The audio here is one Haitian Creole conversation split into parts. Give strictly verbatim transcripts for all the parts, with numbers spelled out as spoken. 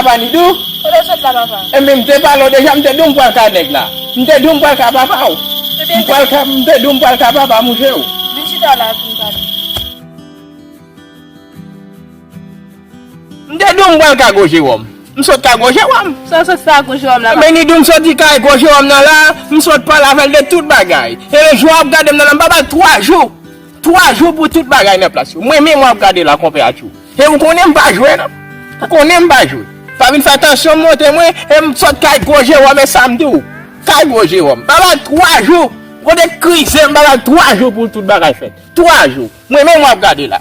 Papa Nidou? Kote w sot la, papa? Ebyen, m te pale w deja, m te di w m pral ka nèg la. M te di w m pral ka papa w. M pral ka, m te di w m pral ka papa mouche w. Vin chita la, vin pale. M te di w m pral ka gwo Jewòm. M sot ka gwo Jewòm. Sa w sot fè a gwo Jewòm la, papa? Men Nidou, m soti kay gwo Jewòm nan la, m sot pale avè l de tout bagay. E jou w ap gade m nan la, m pa ba l twa jou. Twa jou pou tout bagay nan plas yo. Mwen menm w ap gade la, konpè Atchou. E ou konnen m pa jwe, non. Ou konnen m pa jwe. Pa vin fè tansyon monte mwen, e m sot kay gwo Jewòm, e sa m di w. Kay gwo Jewòm. M pa ba l twa jou. Kote krize, m pa ba l twa jou pou tout bagay fèt. Twa jou. Mwen menm w ap gade la.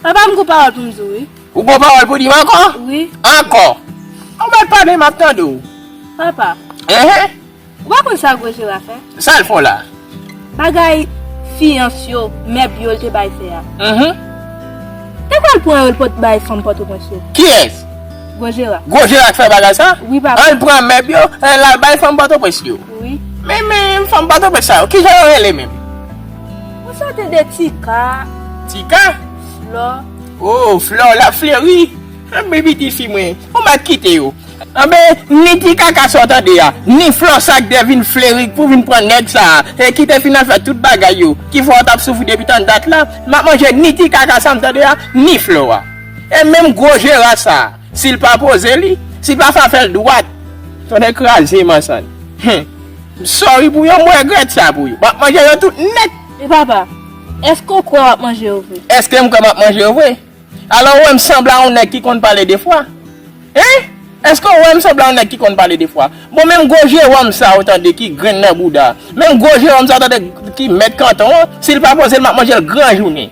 Papa, m gon pawòl pou m di w, wi. Ou gon pawòl pou di m ankò? Wi. Ankò? Ou mèt pale, m ap tande w. Papa. Enhen. Ou pa konn sa gwo Jera fè? Sa l fè w la? Bagay fiyans yo, mèb yo l te bay fè a. Mhm. Te kwè l pran yo l pot bay fanm Pòtoprens yo. Kiyès? Gwo Jera. Gwo Jera k fè bagay sa? Wi, papa. An l pran mèb yo, an l al bay fanm Pòtoprens yo. Wi. Men, men, fanm Pòtoprens sa yo, kijan yo rele menm? Yon sòt de Tika. Tika? Flò. Oh, Flò, l ap fleri. Anben, pitit fi mwen, ou mèt kite yo. Anben, ni Tika sa w tande a, ni Flò sa k te vin fleri pou vin pran nèg sa a, e ki te fin al fè tout bagay yo, ki fè w t ap soufri depi tann dat la, m ap manje ni Tika sa m tande a, ni Flò a. E menm gwo Jera sa a, si l pa poze li, si l pa fè afè l dwat, tonnè kraze m ansann. Hum. M sorry pou yo, m regrèt sa pou yo. M ap manje yo tout nèt. E papa, èske w kwè w ap manje yo vre? Èske m kwè m ap manje yo vre? Alò, ou wè m sanble a yon nèg ki konn pale de fwa? Hein? Èske ou wè m sanble a yon nèg ki konn pale de fwa? Bon, menm gwo Jewòm sa ou tande ki grenn nan bouda. Menm gwo Jewòm sa ou tande ki mèt kanton an, si l pa poze l, m ap manje l gran jounen.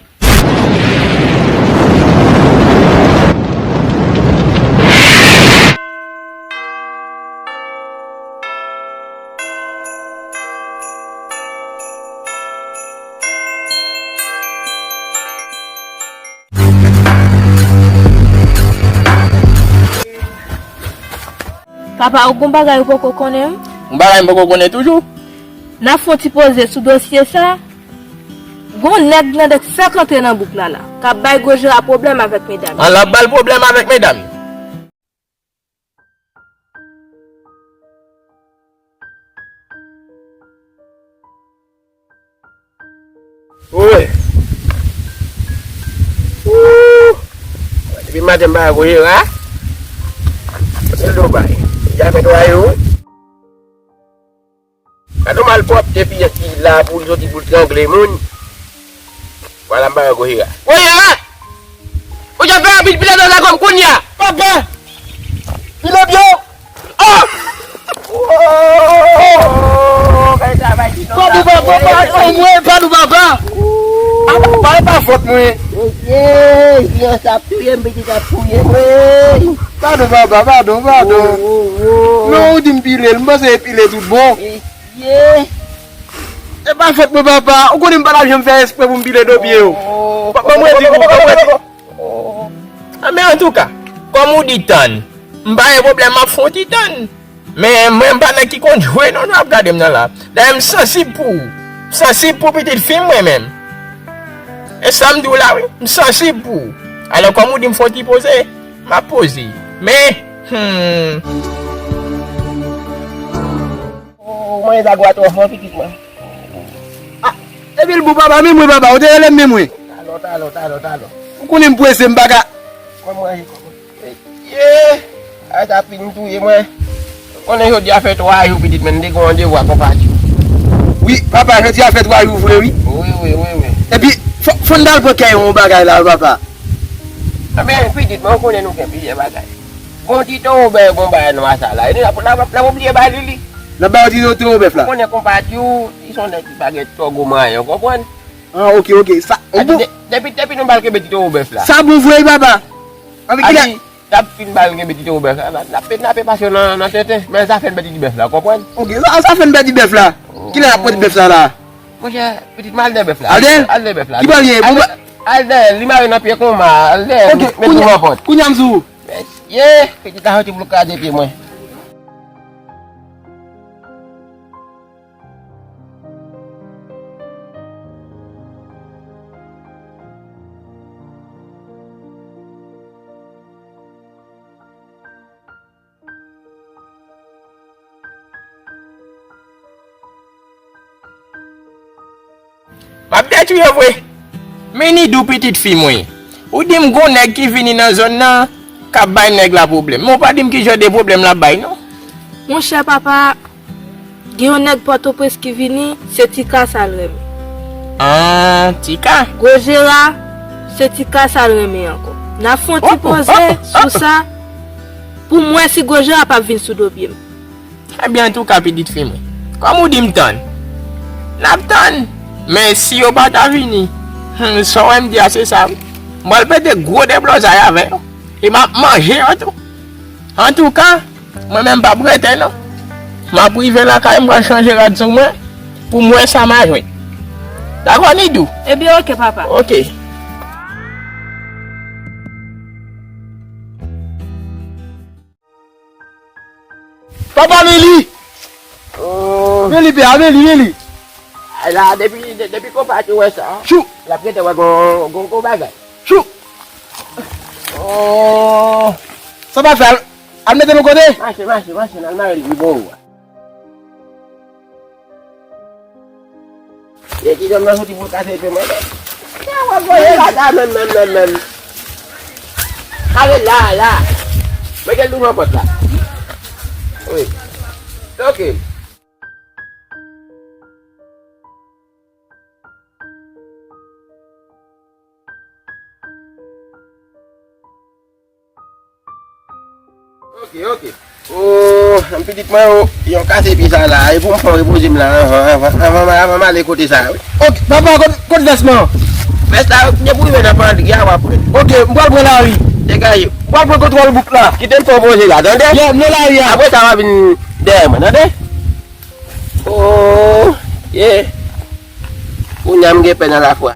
Papa, ou gon bagay ou poko konnen? Yon bagay m poko konnen toujou? N ap fè yon ti poze sou dosye sa. Gon nèg nan dèk fèk antre nan bouk la la, k ap bay gwo Jera pwoblèm avèk medam. An l ap ba l pwoblèm avèk medam. Wi. Ooh. Depi maten m pa wè gwo Jera. Kote l do bay? Li ja fè twa jou. Gade yon malpwòpte fi an ki la pou l soti pou l trangle moun. Vwala m pa wè gwo Jera. Gwo Jera! Ou jan fè anpil pile nan zagòm kounye a. Papa! Pile byen! Oh! Oh! Padon papa, padon mwen, padon papa. Papa, e pa fòt mwen. Ey, viyans ap touye m, pitit ap touye mwen. Padon papa, padon, padon. Oh, oh, oh. Non, ou di m pile l, m panse e pile tout bon. Ye. E pa fòt mwen papa, ou konnen m pa t ap janm fè espre pou m pile do pye yo. Oh. Ban mwen di w, ban mwen di w. Oh. Ah, men antouka, kòm ou di tann, m pa gen pwoblèm, m ap fè yon ti tann. Men mwen, m pa nèg ki konn jwe non, nou ap gade m nan la. Dayè, m sansib pou ou. M sansib pou pitit fi m mwen menm. E sa m di w la wi, m sansib pou ou. Alò, kòm ou di m fè yon ti poze, m ap poze. Men, hmm. Ou manje sa gwa twò fò, pitit mwen. Ah, epi l bon papa, men mwen papa, ou te rele m men mwen. Talò, talò, talò, talò. Ou konnen m prese, m pa ka. Kòman e, kòman? Ye! Ay, sa fin touye mwen. Konnen jodi a fè twa jou, pitit mwen, m te gen randevou ak konpati. Wi, papa, jodi a fè twa jou vre, wi. Wi, wi, wi, wi. Epi, fò, fò n t al pran kèy yon bagay la, papa. Anben, pitit mwen, ou konnen nou gen plizyè bagay. Bon, Tito Wobè, bon bagay nan masa la. E nou, n ap, n ap, n ap oblije ba li li. N ap ba yo Tito Wobè la. Ou konnen konpati ou, li se yon nèg ki pa gen twò gwo mwayen, ou konprann? Ah, ok, ok. Sa, ou bon. Depi, depi nou ba l kenbe Tito Wobè la. Sa bon vre, wi, papa. Anpi kilè? N ap fin ba l kenbe Tito Wobè la, n ap, n ap pase nan, nan tenten. Men sa fè n pèdi ti bèf la, ou konprann? Ok, sa, sa fè n pèdi bèf la. Kilè n ap pran ti bèf sa la? Monchè, pitit mwen, al dèyè bèf la. Al dèyè? Al dèyè bèf la. Ki bò l ye? Al dèyè, li mare nan pye konma. Al dèyè, met, met pou nan pòt. Kounye a m sou ou. Mesye, pitit la soti pou l kraze pye mwen. M ap detwi yo vre. Men Nidou pitit fi mwen. Ou di m gon nèg ki vini nan zòn nan k ap bay nèg la pwoblèm. Men w pa di m ki jan de pwoblèm l ap bay non. Monchè papa, gen yon nèg Pòtoprens ki vini, se Tika sa l renmen. Ah, Tika. Gwo Jera, se Tika sa l renmen ankò. N ap fè yon ti poze sou sa pou m wè si Gwo Jera p ap vin sou do pye m. Ebyen, antouka, pitit fi mwen, kòm ou di m tann, n ap tann. Men si yo pa ta vini, hmm, sa w wè m di a se sa wi. M pral pete gwo deblozay avè yo. E m ap manje yo tou. Antouka, mwen menm m p ap rete non. M ap rive lakay, m pral chanje rad sou mwen pou m wè sa m a jwenn. Dakò, Nidou? Ebyen, oke, papa. Oke. Papa, men li! Oh, Men li, pè a, men li, men li! la, depi, de- depi konpa te wè sa, Chou! l ap rete wè gon, gon, gon bagay. Chou! Oh, Sa pa fè, al, al mete l yon kote? Mache, mache, mache, n al mare l pi bò ou a. E ki jan m nan soti pou l kase epe mwen. Sa w ap voye la sa menm, menm, menm, menm. Ale la, la. Mete l douvan pòt la. Wi. Tranquille. Ok, ok. Oh, m pitit mwen, oh, yon kase pi sa la, e pou m fè repoze m la anvan, anvan, anvan, anvan m ale kote sa, wi. Ok, papa, kote, kote vès mwen? Vès la, depi w rive nan pandri a, w ap pran. Ok, m pral pran lari. Degaje. M pral pran kontwòl bouk la. Kite m fè repoze la, tande? Yeah, m nan lari a. Apre sa, w a vin dèyè mwen, tande? Oh, yeah. Kounye a m gen pè nan lafwa.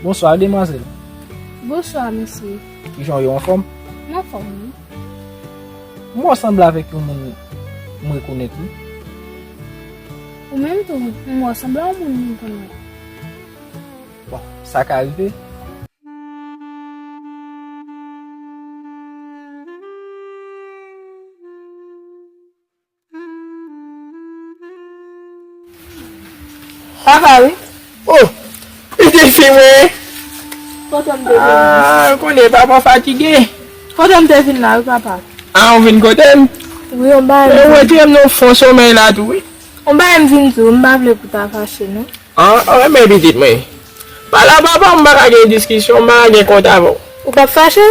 Bonswa, demwazèl. Bonswa, mesye. Kijan w ye, w anfòm? M anfòm, wi. M wè w sanble avèk yon moun m rekonèt, wi. Ou menm tou, m wè w sanble yon moun m rekonèt. Bon, sa ka rive. Papa, wi. Oh, pitit fi mwen. Kontan m te vin la. Ah, ou konnen papa fatige. Kontan m te vin la, wi, papa. Ah, ou vin kote m? Wi, yon bagay Ou m vin. retire m nan fon somèy la tou, wi. Yon bagay m vin di w, m pa vle pou ta fache, non. Ah, ah, men pitit mwen. Pale a papa, m pa ka gen diskisyon, m pa ka gen kont avè w. Ou p ap fache?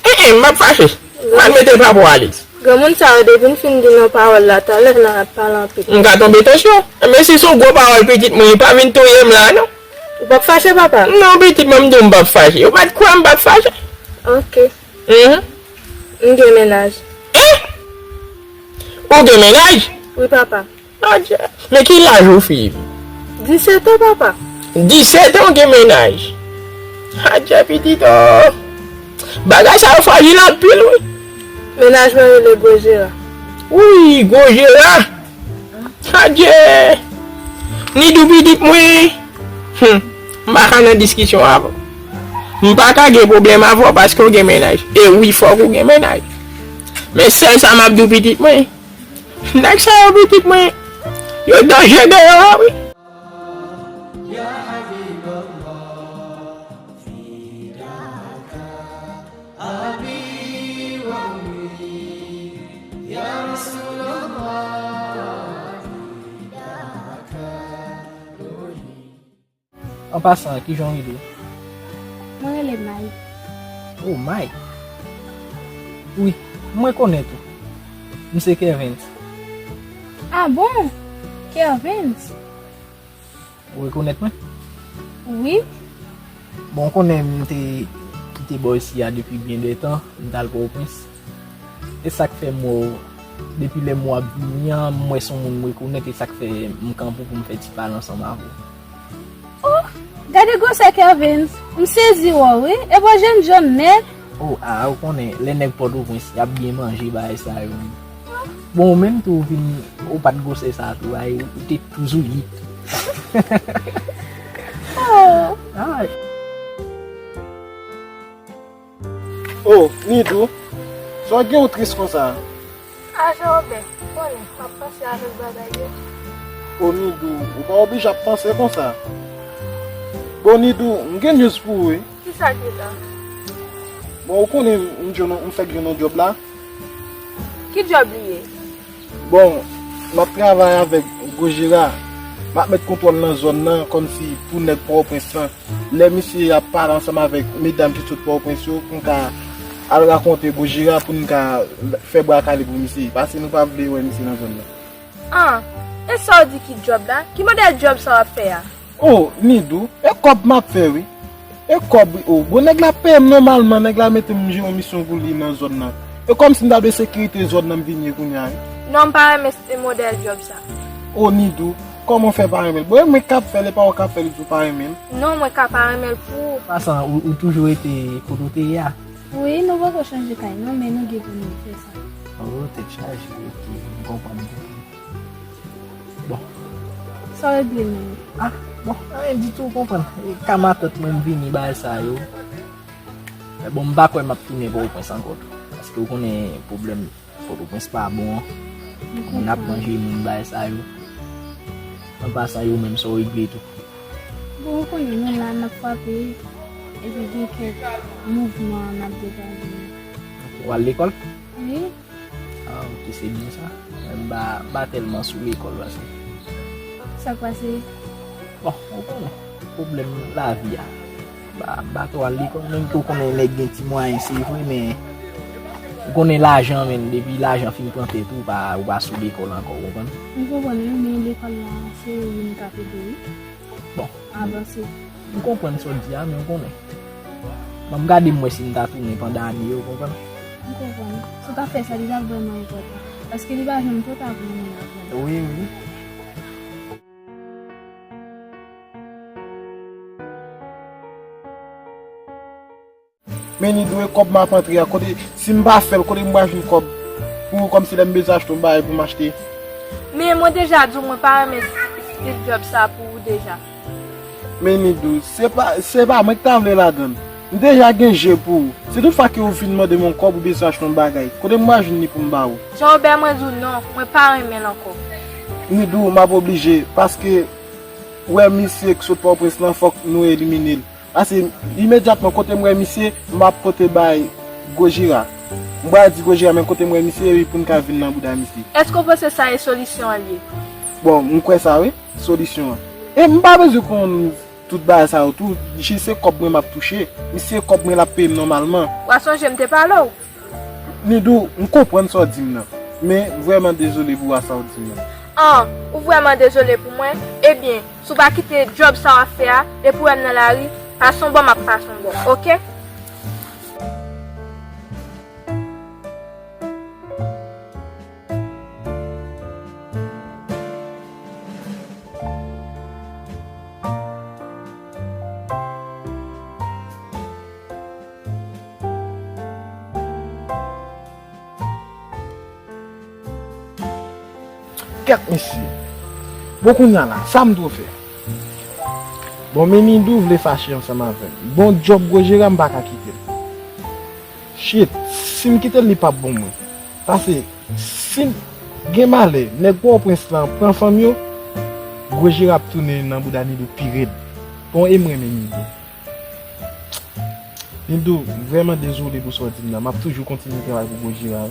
Eh, eh, m p ap fache. M al mete papa w alèz. Granmoun sa yo, depi n fin di yon pawòl la, talè la, y ap pale anpil. M ka tonbe tansyon. Men si se yon gwo pawòl, pitit mwen, pa vin touye m la, non. Ou p ap fache, papa? Non, pitit mwen, m di w m p ap fache. Ou pa t kwè m p ap fache. Ok. Mhm. M gen mennaj. Eh? Ou gen mennaj? Wi, papa. Adje. Men ki laj ou, fi? Disèt an, papa. Disèt an, ou gen mennaj? Adje, pitit, oh. Bagay sa yo frajil anpil, wi. Mennaj mwen rele Gwo Jera. Wi, Gwo Jera. Adje. Nidou, pitit mwen. Hmm. M pa ka nan diskisyon avè w. M pa ka gen pwoblèm avè w paske w gen mennaj. E wi, fòk ou gen mennaj. Men sèl sa m ap di w, pitit mwen. Nèg sa yo, pitit mwen, yo danje deyò a, wi. An pasan, kijan w rele w? Mwen rele May. Oh, May. Wi, m rekonèt ou. M se Kervens. Ah bon? Kervens? Ou rekonèt mwen? Wi. Bon, ou konnen m te kite bò isi a depi byen de tan, m t al Pòtoprens. E sa k fè m wè w, depi lè m wè w ap vini an, m wè se yon moun m rekonèt, e sa k fè m kanpe w pou m fè ti pale ansanm avè w. Oh, gade gwosè Kervens, m sezi wè w wi, e bò jènjan nèt. Oh, a, ou konnen, lè nèg Pòtoprens, y ap byen manje, bagay sa yo. Bon, ou menm tou, ou vin, ou pa t gwosè sa tou, ay, ou te tou zoulit. Oh. Ay. Oh, Nidou, sa w gen ou tris konsa? A, Jean Robert, ou konnen, m ap panse avèk bagay yo. Oh, Nidou, ou pa oblije ap panse konsa. Bon, Nidou, m gen news pou ou, wi. Kisa ki la? Bon, ou konnen, m jwenn, m fèk jwenn yon djòb la. Ki djòb li ye? Bon, m ap travay avèk Gojira. M ap met kontwòl nan zòn nan, kòmsi pou nèg Pòtoprens lan. Lè misye ap pale ansanm avèk medam ki sot Pòtoprens yo, pou n ka al rakonte Gojira, pou n ka fè bra kale pou misye. Paske nou pa vle wè misye nan zòn nan. An, e sa w di ki djòb la? Ki modèl djòb sa w ap fè a? Oh, Nidou, e kòb m ap fè, wi. E kòb, wi, oh. Bon, nèg la peye m nòmalman, nèg la mete m jere yon misyon pou li nan zòn nan. E kòmsi m ta dwe sekirite zòn nan m vin ye kounye a, wi. Non, m pa renmen s-, modèl djòb sa. Oh, Nidou, kòman w fè pa renmen l? Bon, e mwen k ap fè l, e pa ou k ap fè l, ou di w pa renmen l? Non, mwen ka pa renmen l pou ou. Pasan, ou, ou toujou rete kote w te ye a? Wi, nou poko chanje kay, non, men nou gen pou nou fè sa. Oh, tèt chaje, ok, m konprann, m konprann. Bon. Sa w regle menm? Ah, bon, anyen ditou, ou konprann. E ka matant mwen m vini bagay sa yo. Men bon, m pa kwè m ap tounen Pòtoprens ankò tou. Paske ou konnen pwoblèm Pòtoprens pa bon an. Moun ap manje moun bagay sa yo. An pasan yo menm sa w regle tou. Bon, ou konnen nou la n ap frape, epi gen kèk mouvman n ap degaje. Ok, w al lekòl? Wi. Ah, ok, se byen sa. Men m pa, m pa tèlman sou lekòl, paske. Sa k pase? Bon, ou konnen, pwoblèm lavi a. M pa, m pa twò al lekòl, menm ke w konnen nèg gen ti mwayen, se vre, men ou konnen lajan, men depi lajan fin pran tèt ou, pa, ou pa sou lekòl ankò, ou konprann? M konprann, wi, men lekòl la, se youn k ap ede, wi. Bon. Avanse. M konprann sa w di a, men w konnen. Ban m gade m wè si m ta tounen pandan ane yo, w konprann? M konprann. Si w ta fè sa, li t ap vrèman enpòtan. Paske li pa janm twò ta pou yon moun aprann. Wi, wi. Men Nidou, e kòb m ap antre a, kote, si m pa fè l, kote m pral jwenn kòb pou, kòmsi lè m bezwen achte yon bagay pou m achte? Men mwen deja di w mwen pa renmen stil djòb sa pou ou deja. Men Nidou, se pa, se pa mwen ki ta vle ladann. M deja gen je pou ou. Si tout fwa ke ou vin mande m yon kòb ou bezwen achte yon bagay, kote m pral jwenn li pou m ba ou? Jean Robert, mwen di w non, mwen pa renmen l ankò. Nidou, m ap oblije, paske wè misye k sot Pòtoprens lan, fòk nou elimine l. Paske imedyatman kote m wè misye, m ap pote bay Gojira. M pral di Gojira, men kote m wè misye, epi pou n ka vin nan bouda misye. Èske w panse sa e solisyon an l ye? Bon, m kwè sa wi, solisyon an. E m pa bezwen konn tout bagay sa yo tou, jis se kòb mwen m ap touche. Misye kòb mwen l ap peye m nòmalman. W a sonje m te pale w? Nidou, m konprann sa w di m nan, men m vrèman dezole pou sa w di m nan. An, ou vrèman dezole pou mwen? Ebyen, si w pa kite djòb sa w ap fè a, depi w wè m nan lari, pase yon bò, m ap pase yon bò, oke? Kèt mesye. Bon, kounye a la, sa m dwe fè? Bon, men Nidou vle fache ansanm avè m. Bon, djòb gwo jera m pa ka kite l. Shit, si m kite l, li p ap bon mwen. Paske, si m gen malè, nèg Pòtoprens lan pran fanm yo, gwo jera ap tounen nan bouda Nidou pi rèd. Bon, e m renmen Nidou. Nidou, m vrèman dezole pou sa w di m nan. M ap toujou kontinye travay pou gwo jera.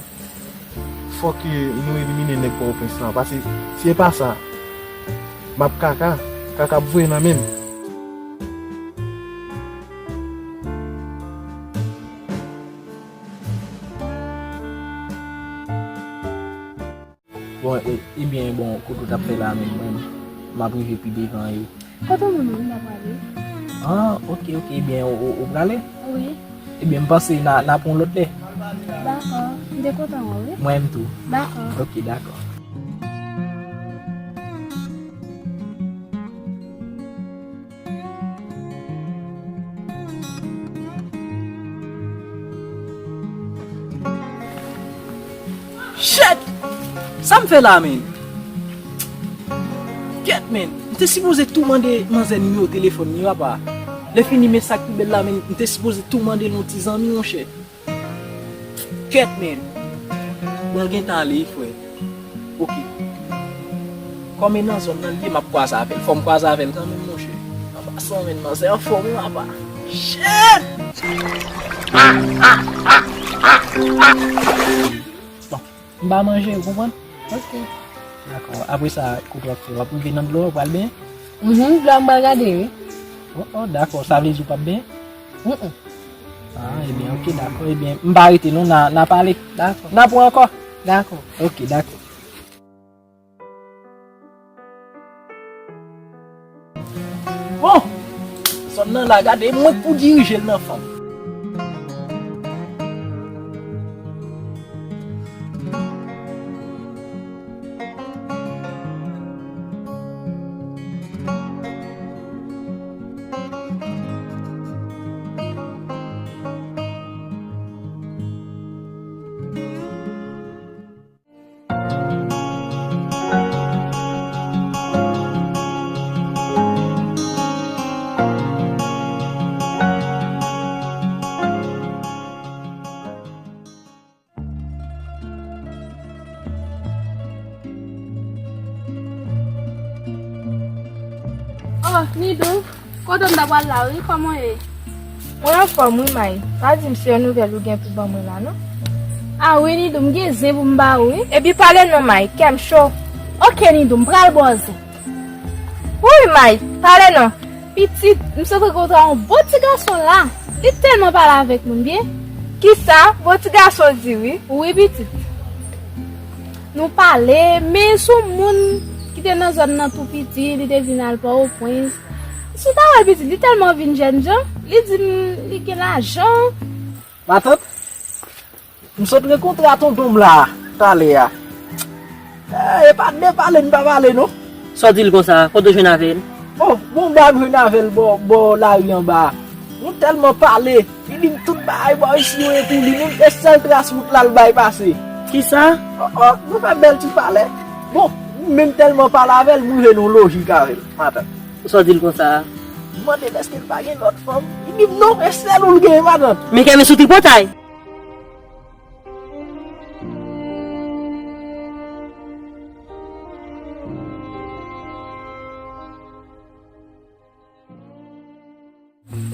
Fòk nou elimine nèg Pòtoprens lan, paske si se pa sa, m ap kaka, kaka ap voye nan men m. Bon, e, ebyen, bon, kote w t ap fè la menm, mwen, m ap rive pi devan e. Kote moun nan, m pa prale. Ah, ok, ok, ebyen, ou, ou, ou prale? Wi. Ebyen, m panse n a, n a pran yon lòt lè. Dakò. M te kontan wè w, wi. Mwen menm tou. Dakò. Ok, dakò. Shit! Sa m fè la, menn? Kèt, menn. M te sipoze tou mande manzè nimewo telefòn li, papa. Lè fini, men sa k pi bèl la, menn, m te sipoze tou mande l yon ti zanmi, monchè. Kèt, menn. Bon, l gentan ale, wi, frè. Ok. Kòm e nan zòn nan li ye, m ap kwaze avè l. Fò m kwaze avè l kanmenm, monchè. An pasan, menn, manzè anfòm, wi, papa. Shit! Bon, m ba manje, ou konprann? Ok. Dakò. Apre sa, kote w ap fè? W ap rive nan dlo a, w pral benyen? Mhm, dlo a m pral gade, wi. Oh, oh, dakò. Sa vle di w p ap benyen? Mm, mm. Ah, ebyen, ok, dakò. Ebyen, m pa rete non, n a, n a pale. Dakò. N a pran ankò. Dakò. Ok, dakò. Bon, zòn nan la, gade, mwen k pou dirije l nan fanm. Oh, Nidou, kote m ta pral la, wi, kòman w ye? Mwen anfòm, wi, May. Pa di m se yon nouvèl ou gen pou ban mwen la, non? Ah, wi, Nidou, m gen zen pou m ba ou, wi. Epi pale non, May, kè m cho. Ok, Nidou, m pral ba w zen. Woy, May, pale non. Pitit, m sot rankontre yon bon ti gason la. Li tèlman pale avèk moun byen. Kisa? Bon ti gason di wi. Wi, pitit. Nou pale, men s on moun ki te nan zòn nan tou piti, li te vin al Pòtoprens. Si w ta wè l, pitit, li tèlman vin jènjan, li di m li gen lajan. Matant, m sot rankontre a tonton m la, talè a. Eh, e pa de pale n pa pale non. Sa w di l konsa? Kote w jwenn avè l? Bon, bon, m jwenn avè l bò, bò lari anba a. Nou tèlman pale, li di m tout bagay bò isi yo e pou li, menm e sèl tras wout la l bay pase. Kisa? Oh, oh, nou fè bèl ti pale. Bon, m menm tèlman pale avè l, m rive nan yon lojik avè l, matant. Sa w di l konsa? M mande l èske l pa gen lòt fanm. Li di m non, e sèl ou l genyen, matant. Men kè men sou tripotay.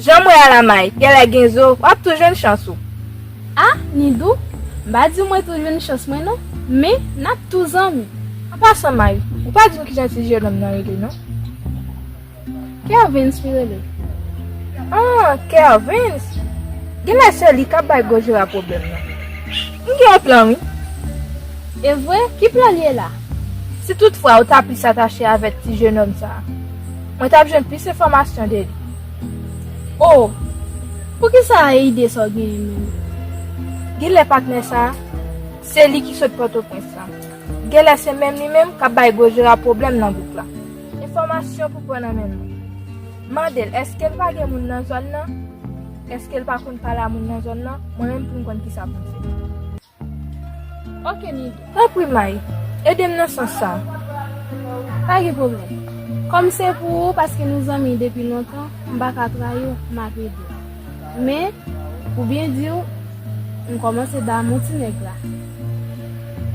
Jan m wè a la, May, genlè gen zo, w ap tou jwenn chans ou. Ah, Nidou, m pa di w mwen tou jwenn chans mwen non, men n ap tou zanmi. An pasan, May, ou pa di m kijan ti jennonm nan rele non. Kervens li rele. Ah, Kervens. Genlè se li k ap bay gwo Jera pwoblèm nan. M gen yon plan wi. E vre? Ki plan l ye la? Si toutfwa ou ta plis atache avèk ti jennonm sa a, mwen t ap jwenn plis enfòmasyon de li. Oh! Poukisa e ide sa w genyen menm? Genlè patnè sa a, se li ki sot Pòtoprens la. Genlè se menm li menm k ap bay gwo Jera pwoblèm nan bouk la. Enfòmasyon pou pran nan men l. Mande l èske l pa gen moun nan zòn nan? Èske l pa konn pale a moun nan zòn nan? Mwen menm pou m konn kisa pou m fè. Ok, Nidou. Tanpri, May, ede m nan sans sa. Pa gen pwoblèm. Kòm se pou ou, paske nou zanmi depi lontan, m pa ka trayi w, m ap ede w. Men, pou byen di w, m kòmanse damou ti nèg la.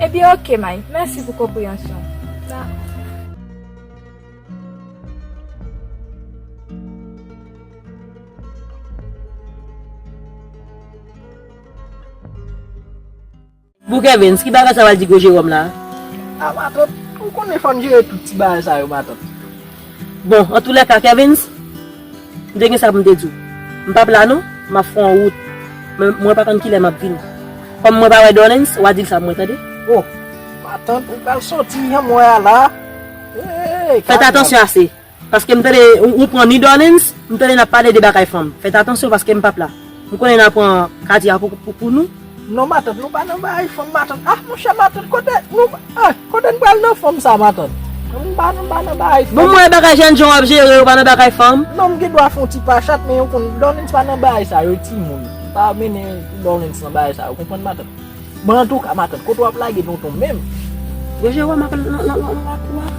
Ebyen, ok, May. Mèsi pou konpreyansyon w. Dakò. Bouk Evens, ki bagay sa w al di gwo Jewòm la? A matant, ou konnen fò n jere tout ti bagay sa yo, matant. Bon, antoulèka, Evens, m te gen sa pou m te di w. M p ap la non, m ap fè yon wout. Men mwen pa konn kilè m ap vini. Kòm mwen pa wè Dorlens, w a di l sa pou mwen, tande? Oh, matant, ou pral soti jan m wè a la. Hey, fèt atansyon ase. Paske m tande ou, ou pran ni Dorlens, m tande n ap pale de bagay fanm. Fèt atansyon paske m p ap la. M konnen n a pran Katia pou, pou, pou nou. Non, matant, nou pa nan bagay fanm, matant. Ah, monchè, matant, kote nou, ah, kote n pral nan fanm sa, matant? Nou pa, nou pa nan bagay fanm. Bon, mwen, bagay jènjan w ap jere, ou pa nan bagay fanm. Non, m gen dwa fè yon ti pachat, men ou konn, Dorlens pa nan bagay sa yo, timoun. Pa mennen Dorlens nan bagay sa yo, konprann, matant? Men antouka, matant, kote w ap lage tonton menm? Gwo Jewòm ap nan, nan, nan, nan lakou a.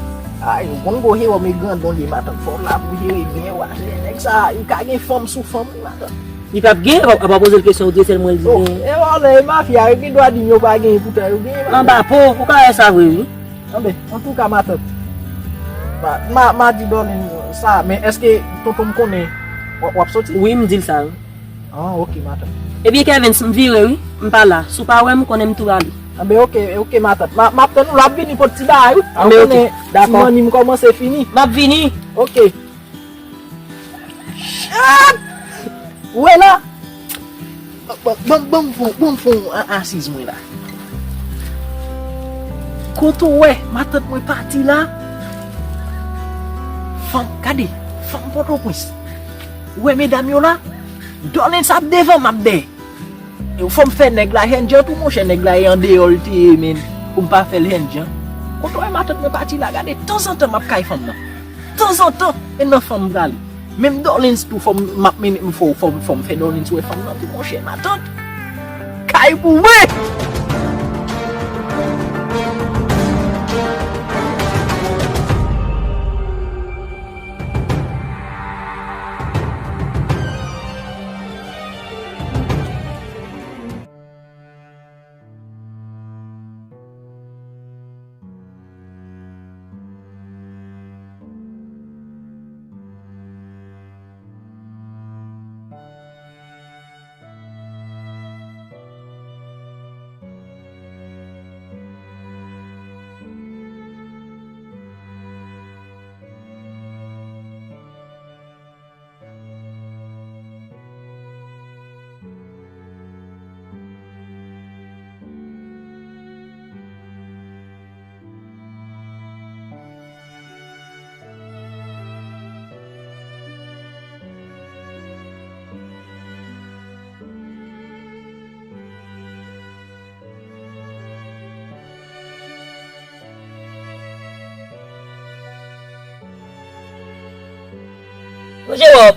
Ay, ou konn Gwo Jewòm e grandon li, matant, fò w la pou jere byen, w a jere nèg sa, li ka gen fanm sou fanm, wi, matant. Li p ap gen, w ap, w ap poze l kesyon, ou di sèl mwen l di gen. E vòlè, e mafya, yo gen dwa di m yo pa gen, poutan yo gen, matant. Anba po, ou ka wè sa vre, wi. Anben, antouka, matant, ma, ma, ma di Dorlens sa, men èske tonton m konnen w, w ap soti? Wi, m di l sa, wi. Ah, ok, matant. Ebyen, Kevens, m vire, wi. M pa la. Si w pa wè m, konnen m tou rale. Anben, ok, ok, matant. Ma, m ap tann ou, l ap vini pot ti bagay, wi. Anben, ok. Dakò. Ti manmi m kòmanse fini. M ap vini. Ok. Chat! Ou wè la? Ban, ban, ban m fon, ban m fon a-, asiz mwen la. Kote w wè, matant mwen pati la? Fanm, gade, fanm Pòtoprens. Ou wè medam yo la? Dorlens ap devan, m ap dèyè. Fò m fè nèg la jènjan tou, monchè, nèg la e andeyò l te ye, men, pou m pa fè l jènjan. Kote w wè matant mwen pati la, gade, tanzantan m ap kay fanm nan. Tanzantan, e nan fanm m prale. Menm Dorlens tou, fò m, m ap mennen, fò, fò, fò m fè Dorlens wè fanm nan tou, monchè, matant. Kay pou mwen! Gwo Jewòm!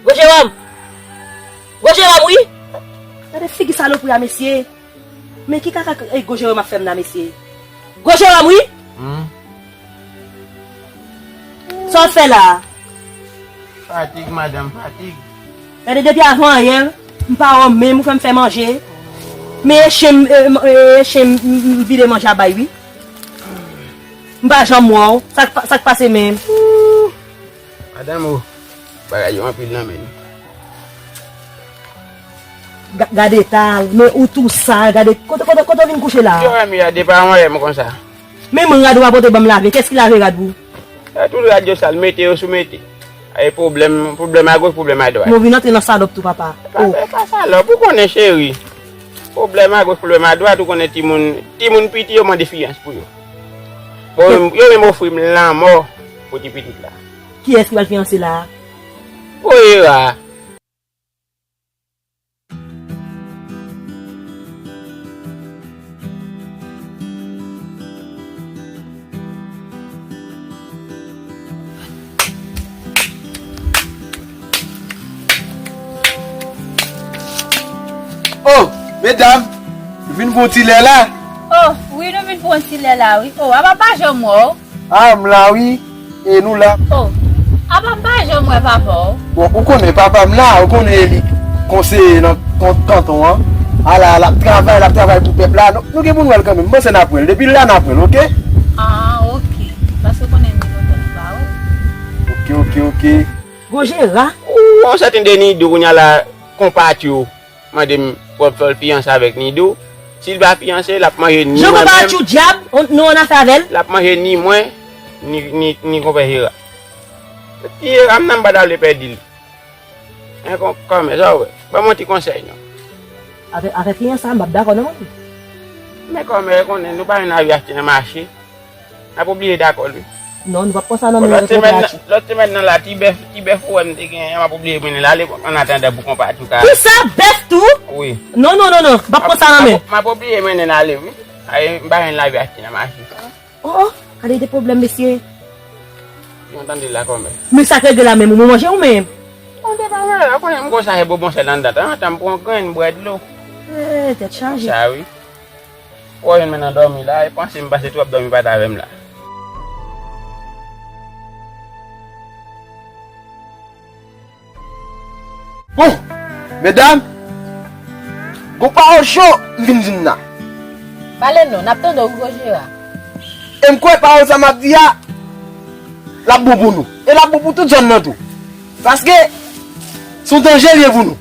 Gwo Jewòm! Gwo Jewòm, wi! Gade figi salopri a, mesye! Men ki kaka, e, Gwo Jewòm ap fè m la, mesye? Gwo Jewòm, wi! Hmm? Sa w ap fè la a? Fatig, madanm, fatig. Gade, depi avan yè, m pa wè w menm, ou fè m fè manje. Men e chen m, e, m, e, e chen m, m, m vide manje a bay, wi. M pa janm wè w. Sa k pa, sa k pase menm? Madanm, o, bagay yo anpil nan men nou. Ga-, gade eta, men ou tou sal, gade, kote, kote, kote w vin kouche la a? Yo, men rad yo pa anlè m konsa. Men men rad ou pa pote ban m lave, kiyès ki lave rad ou? E tout rad yo sal, mete yo sou mete. E pwoblèm, pwoblèm agoch, pwoblèm adwat. Men w vin antre nan salòp tou, papa. E pa, e pa salòp, ou konnen cheri. Pwoblèm agoch, pwoblèm adwat, ou konnen timoun, timoun piti yo mande fiyans pou yo. Bon, yo menm ofri m lanmò pou ti pitit la. Kiyès ki pral fiyanse la a? Voye a. Oh, medam, nou vin pou yon ti lè la. Oh, wi, nou vin pou yon ti lè la, wi. Oh, apa m pa janm wè w? Ah, m la, wi. E nou la. Oh, apa m pa janm wè papa w? Bon, ou konnen papa m la, ou konnen e li konseye nan kan-, kanton an. Ala, l ap travay, l ap travay pou pèp la. Nou, nou gen pou n wè l kanmenm. M panse n ap wè l. Depi l la, n ap wè l, oke? Ah, oke. Paske w konnen nou kontan nou pa wè w. Oke, oke, oke. Gwo jera. Ou, ou sèten de Nido, kounye a la, konpati w. Mande m pou w ap fè l fiyanse avèk Nido. Si l pa fiyanse, l ap manje ni mwen menm. Jan konpati w dyab, nou annafè avè l. L ap manje ni mwen, ni, ni, ni konpè Jera. Ti Jera m nan m pa ta vle pèdi l. Men kon-, kòmè, sa w wè? Ban m yon ti konsèy non. Avè, avè fiyanse a, m p ap dakò non, mwen. Men kòmè, konnen nou pa jwenn avi achte nan mache. N ap oblije dakò l wi. Non, nou p ap pran sa nan men lòt semenn, lòt semenn nan la, ti bèf, ti bèf ou wè m te genyen an, m ap oblije mennen l ale, an atandan pou konpa tou ka. Kisa, bèf tou? Wi. Non, non, non, non, m p ap pran sa nan men. M ap oblije mennen l ale, wi. Ay, m pa jwenn lavi achte nan mache. Oh, oh, gade de pwoblèm, mesye. Mwen tande la kòmè. Men sa k regle la menm, ou manje ou menm? Mwen te pa wè, la konnen m gon sachè bonbon sèl anndan, tanzantan m pran yon grenn bwè dlo. Eh, tèt chaje. Sa wi. Ou wè jwenn mwen nan dòmi la, e panse m pase twòp dòmi pa t avè m la. Bon, medam, gon pawòl cho m vin di n la. Pale non, n ap tande w, Gwo Jera. E m kwè pawòl sa m ap di a, l ap bon pou nou. E l ap bon pou tout zòn nan tou. Paske, se yon danje l ye pou nou.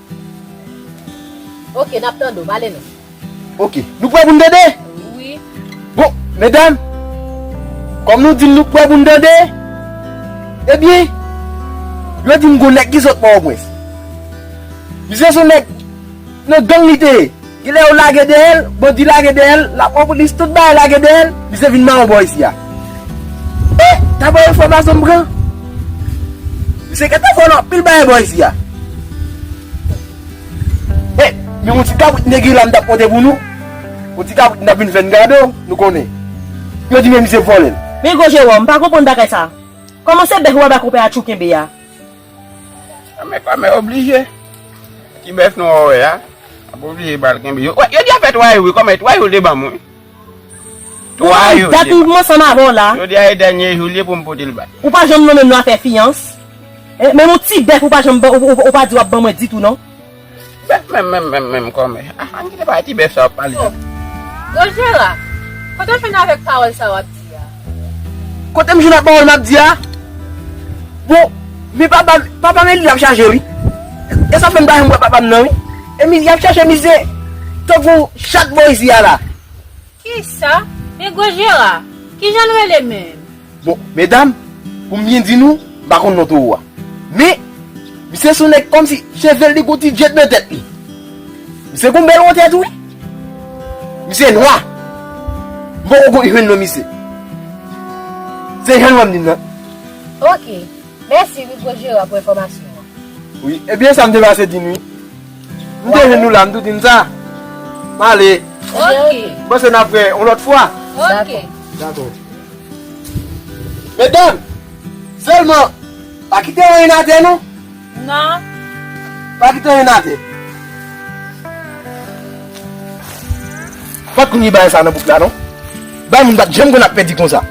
Oke, n ap tande w, pale non. Oke, nou prè pou n tande? Wi. Bon, medam, kòm nou di n nou prè pou n tande, ebyen, yo di m gon nèg ki sot Pòtoprens. Misye se yon nèg nan gang li te ye. Genlè yo lage dèyè l, bandi lage dèyè l, lapolis tout bagay lage dèyè l, misye vin mawon bò isi a. E, daprè enfòmasyon m pran, misye gentan vòlò anpil bagay bò isi a. E, men yon ti kabrit negri la m t ap pote pou nou. Yon ti kabrit m t ap vin fè n gade w, nou konnen. Yo di men misye vòlè l. Men Gwo Jewòm, m pa konprann bagay sa. Kòman se bèf ou al bay konpè Atchou kenbe a? A, men kòmè oblije. Ti bèf nou wè a, ap oblije ba l kenbe. Yo, yo di afè twa jou wi, kòmè twa jou l te ban mwen. Twa jou l te ban mwen. Dat m ansanm avè w la. Jodi a e dènye jou l ye pou m pote l ba l. Ou pa janm nonmen m nan afè fiyans. E, menm yon ti bèf ou pa janm ban, ou, ou, ou pa di w ap ban mwen ditou non. Bèf menm, menm, menm, menm, kòmè. A, ann kite pale ti bèf sa w ap pale. Oh. Gwo Jera, kote w jwenn avèk pawòl sa w ap di a? Kote m jwenn ak pawòl m ap di a? Bon, men papa, papa m e li l ap chache wi. E sa fè m pa janm wè papa m nan wi. E mi, y ap chache misye tankou chat bò isi a la. Kisa? Men Gwo Jera, kijan l rele menm? Bon, medam, pou m byen di nou, m pa konn non towo a. Men, misye se yon nèg kòmsi cheve l li gon ti djèt nan tèt li. Misye gon bèl wotè tou wi. Misye nwa. M poko konn jwenn non misye. Se jan l wè m li nan. Oke. Mèsi wi Gwo Jera pou enfòmasyon an. Wi, ebyen sa m te pase di n wi. M te jwenn nou la, m tou di n sa. M ale. Oke. M panse n ap wè yon lòt fwa. Oke. Dakò. Medam, sèlman, pa kite anyen atè non. Non. Pa kite anyen atè. Pa t konn gen bagay sa nan bouk la non. Bay moun pa t janm konn ap pèdi konsa.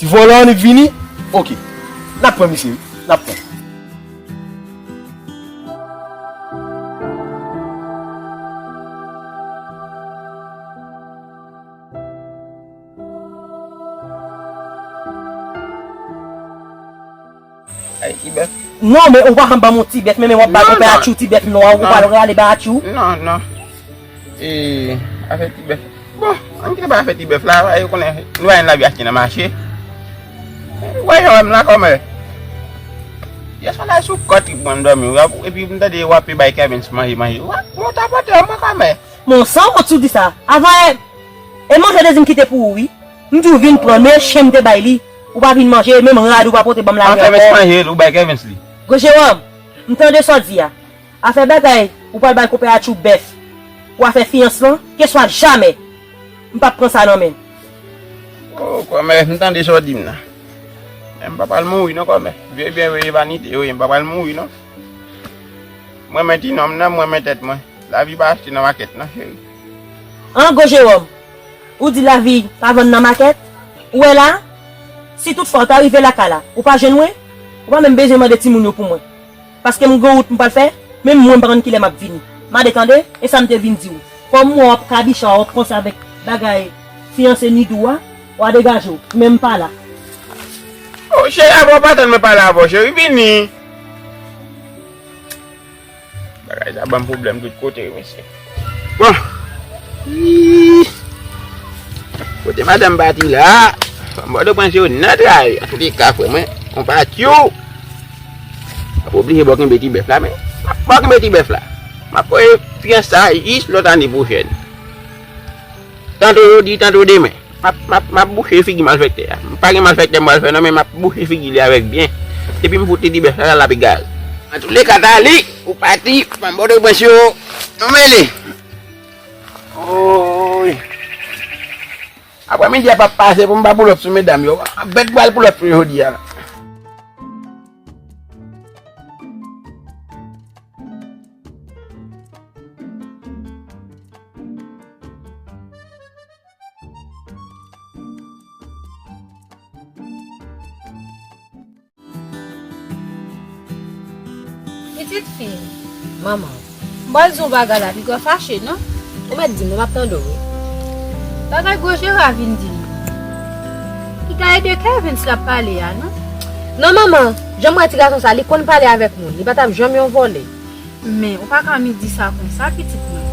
Ti vòlò annik vini? Oke. N ap pran misye wi. N ap pran. Ay, ti bèf. Non, men ou pa janm ban m yon ti bèf, men, men w ap ba konpè Atchou ti bèf non an, ou pral rale ba Atchou. Non, non. E, afè ti bèf. Bon, ann kite pale afè ti bèf la, e, ou konnen, nou pa jwenn lavi achte nan mache. Ou wè jan w wè m la kòmè. Yè swa la sou kòt li pran m dòmi, w ap, epi m tande w ap bay Kevens manje, manje. W ap, w ap tapote mwen kòmè. Men w sanwont si w di sa. Avan, e, e manje w te di m kite pou ou wi. M di w vin pran l, men chen m te bay li. Ou pa vin manje, menm rad ou pa pote ban m lave ankò. Kevens manje l, ou bay Kevens li. Gwo Jewòm, m tande sa w di a. Afè bagay, ou pral bay konpè Atchou bèf pou afè fiyans lan, keswa jamè. M p ap pran sa nan men l. O, kòmè, m tande sa w di m nan. Men m pa pral mouri non, kòmè. Vye byen veye vanite yo ye, m pa pral mouri non. M renmen ti nonm nan, m renmen tèt mwen. Lavi pa achte nan makèt non, cheri. An, Gwo Jewòm, ou di lavi pa vann nan makèt? Ou wè la, si tout fwa w ta rive lakay la, ou pa jwenn mwen, ou pa menm bezwen mande timoun yo pou mwen. Paske m gon wout m pral fè, menm mwen m pa konn kilè m ap vini. M a de tande, e sa m te vin di w. Kòm m wè w ap kabicha, w ap konsa avèk bagay fiyanse Nidou a, w a degaje w, men m pa la. O, cheri, avan w pa tann mwen pale avè w, cheri, vini. Bagay sa ban m pwoblèm tout kote, mesye. Bon. Ih. Kote madanm pati la? Fanm Pòtoprens yo nan tray. Antouka, frè mwen, konpati yo. M ap oblije bò kenbe ti bèf la, men m ap bò kenbe ti bèf la. M ap voye fiyans sa jis lòt ane pwochèn. Tanto jodi, tanto demen. M ap, m ap, m ap bouche figi malfektè a. M pa gen malfektè m pral fè non, men m ap bouche figi li avèk byen. Depi m fout li ti bèf la, l ap egal. Antouleka, Dali, ou pati, fanm Pòtoprens yo, nou mele. Oy. Aprèmidi a p ap pase pou m pa pull up sou medam yo. Bèt pral pull up sou yo jodi a. Pitit fi m, manman, m pral di w bagay la, piga w fache, non? Ou mèt di m, non, m ap tande w, wi. Bagay gwo jera vin di m. Piga e de Kervens l ap pale a, non? Non, manman, jan m wè ti gason sa, li konn pale avèk moun, li pa t ap janm yon vòlè. Men, ou pa ka mi di sa konsa, pitit mwen.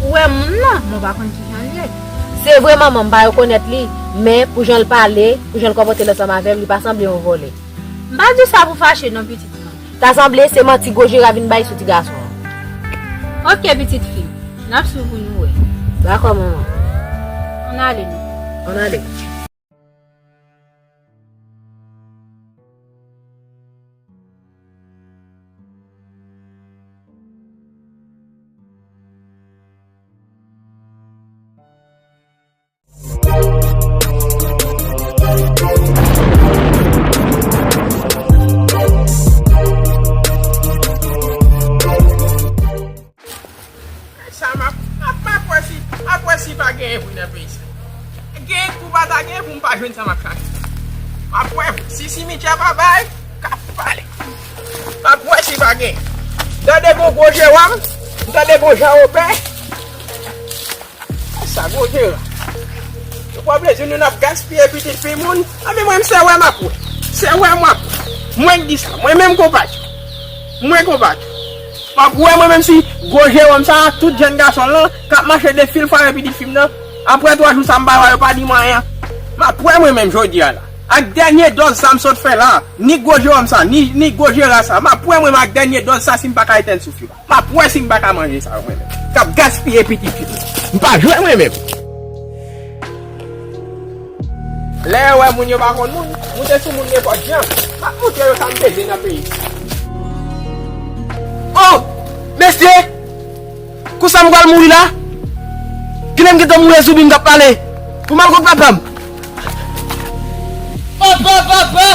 Ou wè moun nan, men w pa konn kijan l ye. Se vre, manman, m pa rekonèt li, men pou jan l pale, pou jan l konpòte l ansanm avè m, li pa sanble yon vòlè. M pa di sa pou fache non, pitit mwen. Ta sanble se manti gwo jera vin bay sou ti gason an. Oke, pitit fi m, n ap swiv pou nou wè. Dakò, manman. Ann ale non. Ann ale. Sa m ap, m ap, m ap wè si, m ap wè si pa genyen vre nan peyi sa. Genyen kou pa ta genyen pou m pa jwenn sa m ap chache. M ap wè si simityè pa bay, k ap pale. M ap wè si pa genyen. M tande gon gwo Jewòm, m tande gon Jan Wobè. Sa gwo jera. Nou pran plezi nou, n ap gaspiye pitit fi moun. Anben mwen menm se wè m ap wè. Se wè m ap wè. Mwen k di sa. Mwen menm konpati. Mwen konpati. M ap wè mwen menm si gwo Jewòm sa, tout jèn gason lan, k ap mache defil fwa avè pitit fi m nan. Apre twa jou sa m pa wè yo pa di mwen anyen. M ap wè mwen menm jodi a la. Ak dènye dòz sa m sot fè la, ni gwo Jewòm sa, ni, ni gwo jera sa. M ap wè mwen menm ak dènye dòz sa si m pa ka etenn souf yo. M ap wè si m pa ka manje sa yo mwen menm. K ap gaspiye pitit fi m. M pa jwe mwen menm. Lè yo wè moun yo pa konn moun, moute sou moun nenpòt jan. M ap moutre yo sa m peze nan peyi. Oh! Mesye! Konsa m pral mouri la? Kilè m gentan mouri sou bi m t ap pale? Pou m al kot papa m. Papa, papa,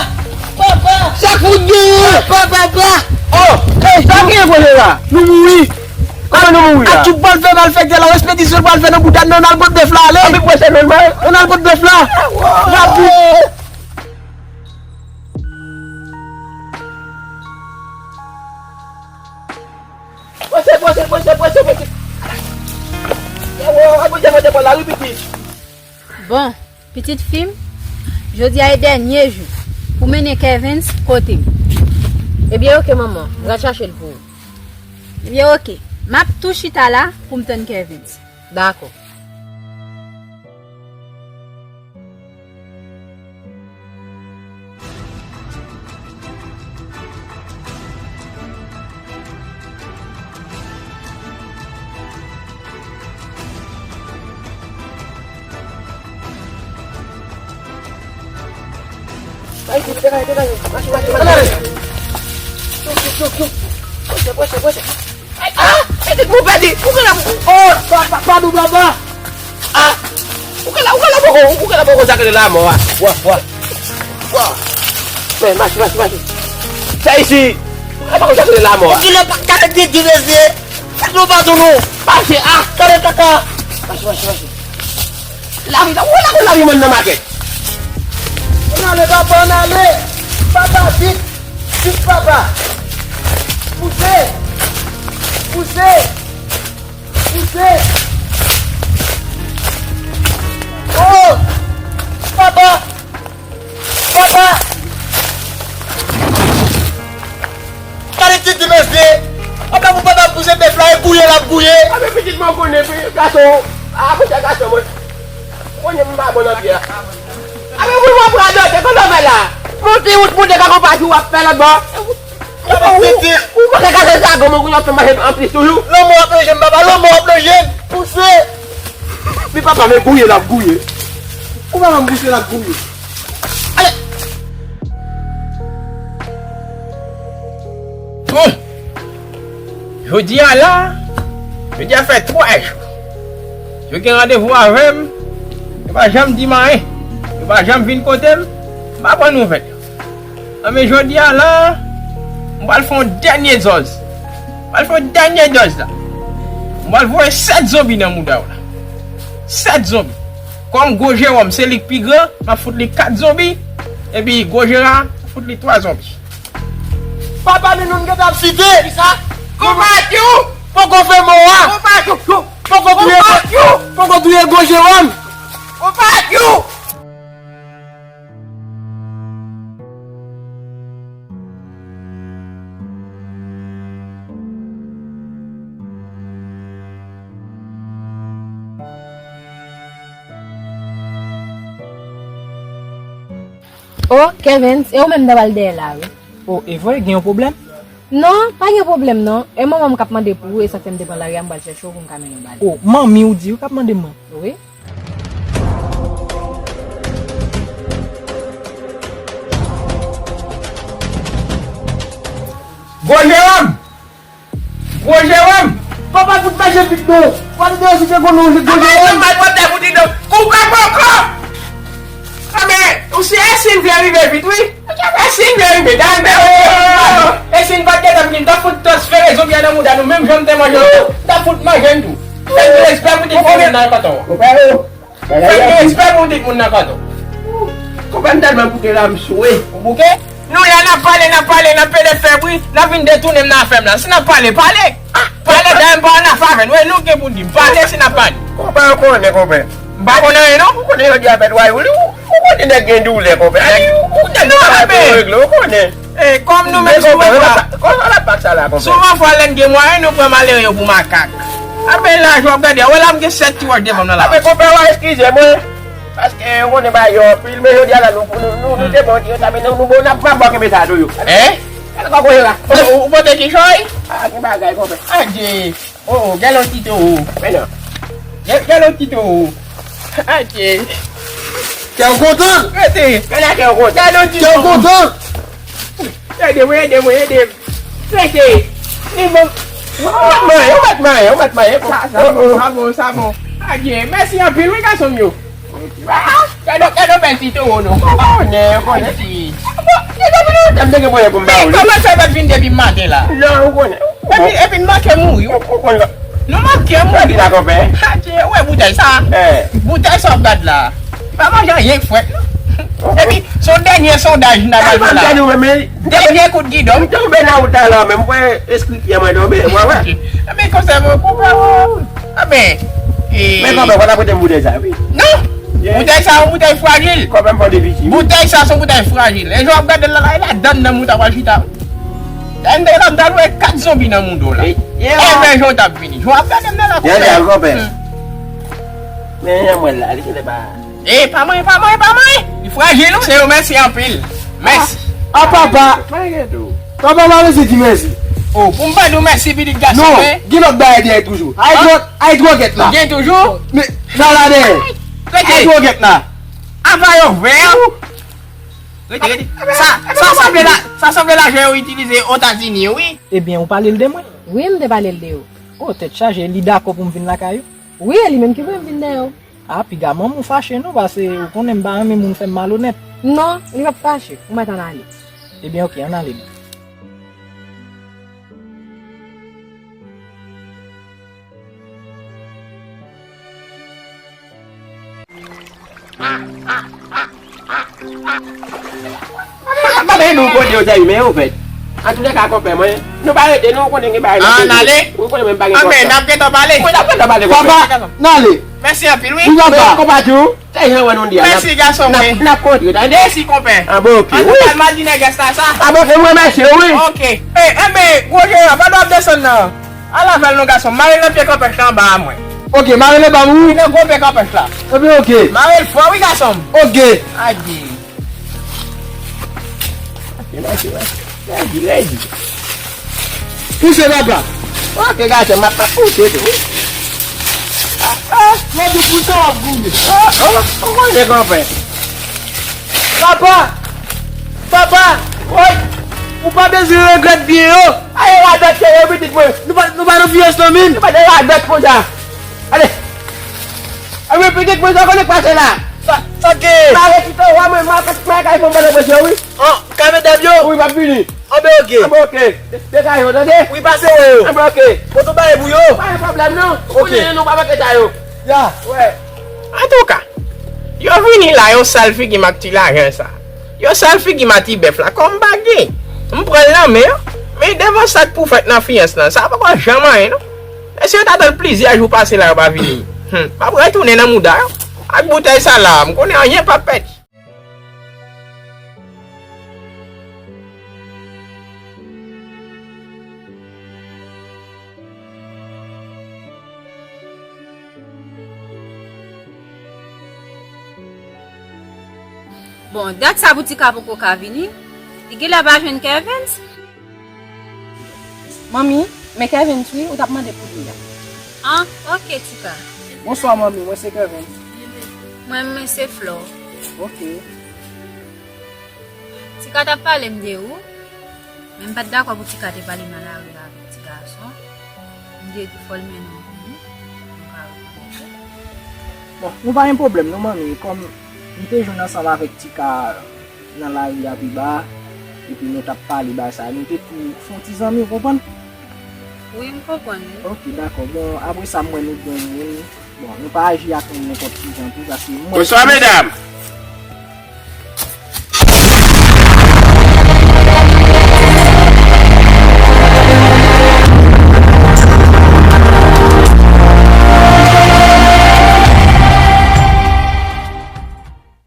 papa. Sa k fout genyen? Papa, papa. Oh, hey, sa k genyen kote la? Nou mouri. Kòman nou mouri la? Atchouk pral fè malfektè la, repetisyon l pral fè nan bouda n nan, n al pot bèf la, ale. Ann pwese nòmal. Ann al pot bèf la. Rapid. Pwese, pwese, pwese, pwese, pwese. Ewo, apre se mwen te pran lari pitit. Bon, pitit fi m, jodi a e dènye jou pou mennen Kervens kote m. Ebyen, oke, manman. M pral chache l pou ou. Ebyen, oke. M ap tou chita la pou m tann Kervens. Dakò. Ay, degaj, degaj, mache, mache, mache. Ann ale. Chou, chou, chou, chou. Pwese, pwese, pwese. Ay, ah! Pitit mwen pèdi! Ou genlè, oh! Pa, pa, padon, papa! Ah! Ou genlè, ou genlè poko, ou genlè poko sa k rele lanmò a. Wa, wa. Wa. Men, mache, mache, mache. Fè isi! Ou genlè poko sa k rele lanmò a. Ou genlè pa ka di di mesye. Fè nou pa tou nou. Mache, ah! Gade kaka! Mache, mache, mache. Lavi, ou la, ou lavi mòn nan makèt. Ann ale, papa, ann ale. Papa, vit. Vit, papa. Pouse. Pouse. Pouse. Oh! Papa! Papa! Gade ti ti mesye! Papa, pou papa pouse bèf la, e gouye l ap gouye! Anben pitit mwen, ou konnen, pi gason, a, kote gason mwen? Ou konnen m pa bon nan pye a. Anben wi, mwen pran dote, kòman w fè la? Monte wout, monte, pa konn pa jou w ap fè lòt bò. Gade ti ti! Ou panse kase sa gòm ou kounye w ap fè mache anplis toujou? Lanmò ap lonje m, papa, lanmò ap lonje m! Pouse! Pi papa, men gouye l ap gouye. Ou pa ban m bousye la pou m ye. Ale! Bon! Jodi a la, jodi a fè twa jou. Yo gen randevou avè m, yo pa janm di m anyen. Yo pa janm vin kote m, m pa pran nouvèl yo. Anben, jodi a la, m pral fè yon dènye dòz. M pral fè yon dènye dòz la. M pral voye sèt zonbi nan mouda w la. Sèt zonbi. Kòm gwo Jewòm se li k pi gran, m ap fout li kat zonbi. Epi gwo Jera fout li twa zonbi. Papa Nounoun gentan ap site. Kisa? Konpa Kyou! Poko fè mò a! Konpa Kyou! Poko touye, poko touye gwo Jewòm! Konpa Kyou! O, Kevens, e ou menm m ta pral dèyè la, wi. O, e vre, gen yon pwoblèm? Non, pa gen pwoblèm, non. E manman m k ap mande pou ou, e sa fè m te pran lari a, m pral chèche w pou m ka mennen w ba li. O, manmi w di w k ap mande m mwen? Wi. Gwo Jewòm! Gwo Jewòm! Papa fout mache pit non! Papa te deyo si te konn nou gwo Jewòm! Malpwòpte pou di non! Koupe poko! Anben, ou si Esin vle rive vit, wi! Esin vle rive, dal bè, wi! Esin pa t gentan vini, m t ap fout transfere zonbi a nan mouda nou, menm jan m te manje yo, m t ap fout manje n tou. Fè n gen respè pou di moun nan kanton. Fè gen respè pou tout moun nan kanton. Konprann tèlman bouke la, m swe. Ou bouke? Nou la, n ap pale, n ap pale, n ap pede fè bri, n ap vin detounen m nan afè m la. Si n ap pale, pale. Pale, dayè m pa ann afè avè nou. E nou gen pou n di m. Pale si n ap pale. Konpè, ou konnen, konpè. M pa konnen anyen, non. Ou konnen yo di a fè dwa yo, ou, ou konnen nèg gen doulè, konpè. Nèg, ou, ou, nèg gen bagay pou yo regle, ou konnen. E, kòm nou menm souvan fwa, souvan fwa lè n gen mwayen, nou pran malere yo pou makak. Anben la, jan w ap gade a, wè la m gen sèt ti wòch devan m nan la. Anben konpè, w a eskize mwen, paske ou konnen bagay yo anpil, men jodi a la, nou, nou, nou, nou te bon, nou, nou, nou, nou, n ap pa bon kenbe sa tou yo. Hein? Gade kòkòt yo la. Ou, ou pote kichòy? Ah, gen bagay, konpè. Adye. Oh, oh, gèlè ti towo. Men non. Gè-, gèlè ti towo. Adye. Kè w kontan? Rete. Gade kè w kontan. Gèlè ti towo. Kè w kontan? Ede mwen, ede mwen, ede m. Rete. Li bon. Ou mèt manyen, ou mèt manyen, ou mèt manyen. Sa, sa bon, sa bon, sa bon. Adye, mèsi anpil, wi, gason m yo. Ah, gade, gade bèl ti towo nou. Ou konnen, ou konnen. Bon, li te vini. Lè m te gen pwoblèm pou m ba ou li. Kòman sa fè vin depi maten la? Non, ou konnen. Epi, epi n manke mouri. Ou, ou konnen. Nou manke mouri. Epi la, konpè. Adye, ou wè boutèy sa? Eh. Boutèy sa w ap gad la. Li pa manje anyen k frèt, non. Epi, se yon dènye sondaj n ap al fè la. Dènye kout gidon. M tonbe nan wout la, la, men m wè espri pye mwen tonbe, w wè. Ebyen, konsa, mwen konprann. Ebyen, e. Men konpè, fò n ap prete m boutèy sa, wi. Non! Boutèy sa, yon boutèy frajil. Konpè, m fò defisi. Boutèy sa, se yon boutèy frajil. E jan w ap gade l la, la, e ladann nan mouda pral chita, wi. Lè m te la, m t al wè kat zonbi nan mouda w la. Ebyen, jan w t ap vini. Jan w ap gade m nan la, konpè. Konpè. Men, jan mwen la, li genlè pa. E, pa manyen, pa manyen, pa manyen. Li frajil, wi. Se yo, mèsi anpil. Mèsi. Ah, papa. Papa, pa bezwen di mèsi. Oh, pou m pa di w mèsi, pitit gason mwen. Non, gen lòt bagay dèyè toujou. Ay, twò, ay, twò gèt la. Gen toujou? Men, sa la dèyè. Ay, twò gèt la. Apa yo vè. Rete, rete. Sa, sa sanble la, sa sanble lajan yo itilize Etazini yo, wi. Ebyen, ou pale l de mwen? Wi, m te pale l de ou. Oh, tèt chaje, li dakò pou m vin lakay ou? Wi, e li menm ki voye m vin dèyè w. A, piga manman w fache non, paske ou konnen m pa renmen moun fè m malonèt. Non, li p ap fache. Ou mèt ann ale. Ebyen, oke, ann ale non. Mwen menm nou kote yo te rimen yo fèt. Antoulèka, konpè mwen, nou pa rete, nou konnen gen bagay n ap regle. Ann ale. Ou konnen mwen pa gen kòb. Anben, n ap gentan pale. Mwen n ap gentan pale, konpè. Papa, n ale. Mèsi anpil, wi. Wi, papa. Men konpati w, se jan wè nou di a. Mèsi, gason mwen. N ap kontre, tande? Mèsi, konpè. Anben, oke. Antouka, m al di nègès la sa. Anben, oke, mwen remèsye w, wi. Oke. E, enben, gwo Jera, pa dwe ap desann nan. Al avè l non, gason. Mare l nan pye kanpèch la anba a mwen. Oke, mare l anba m, wi. Nan gwo pye kanpèch la. Enben, oke. Mare l fò, wi, gason m. Oke. Adye. Mache, mache, mache. Redi, redi. Pouse, papa. Oke, gason, m ap, m ap pouse tou, wi. Ah, lè di pou sa w ap goumen. Ah, ah, ou konnen konpè. Papa! Papa! Woy! Ou pa bezwen regrèt byen yo. Ale radòt ke yo pitit mwen. Nou pa, nou pa nan fiyans non, min. Nou pa de radòt konsa. Ale. Epi pitit mwen, sa konnen k pase la. Sa, sa gen? Mare kite w a mwen, mare kay fè m pale presyon, wi. An, ka medam yo? Wi, m ap vini. Anben oke. Anben oke. Degaje w, tande? Wi, pase wè yo. Anben oke. Pote yon bagay pou yo. Pa gen pwoblèm non. Oke. Konnen nou pa manke ta yo. Ya. Wè. Antouka, yo vini la, yo sal figi m ak ti lajan sa. Yo sal figi m a ti bèf la, kòm pa gen. M pran l nan men yo. Men devan sa k pou fèt nan fiyans lan, sa poko janm anyen non. E si yo ta tann plizyè jou pase la, yo pa vini. Hmm, m ap retounen nan mouda yo. Ak boutèy sa la, m konnen anyen p ap pèdi. Bon, dat sa pou Tika poko ka vini. Li genlè pa jwenn Kervens. Manmi, men Kervens wi, ou t ap mande pou li a. An, oke, Tika. Bonswa, manmi, mwen se Kervens. Mwen, mwen se Flò. Oke. Tika t ap pale m de ou, men m pa t dakò pou Tika te pale nan lari a avèk ti gason. M te di fò l mennen w pou nou, nou ka rekonèt ou. Bon, nou pa gen pwoblèm non, manmi, kòm m te jwenn ansanm avèk Tika nan lari a pi ba, epi nou t ap pale bagay sa, nou te tou fè yon ti zanmi, ou konprann? Wi, m konprann wi. Oke, dakò. Bon, apre sa, m wè nou gen yon moun. Bon, nou pa aji ak moun nenpòt ki jan tou, paske mwen... Bonswa, medam.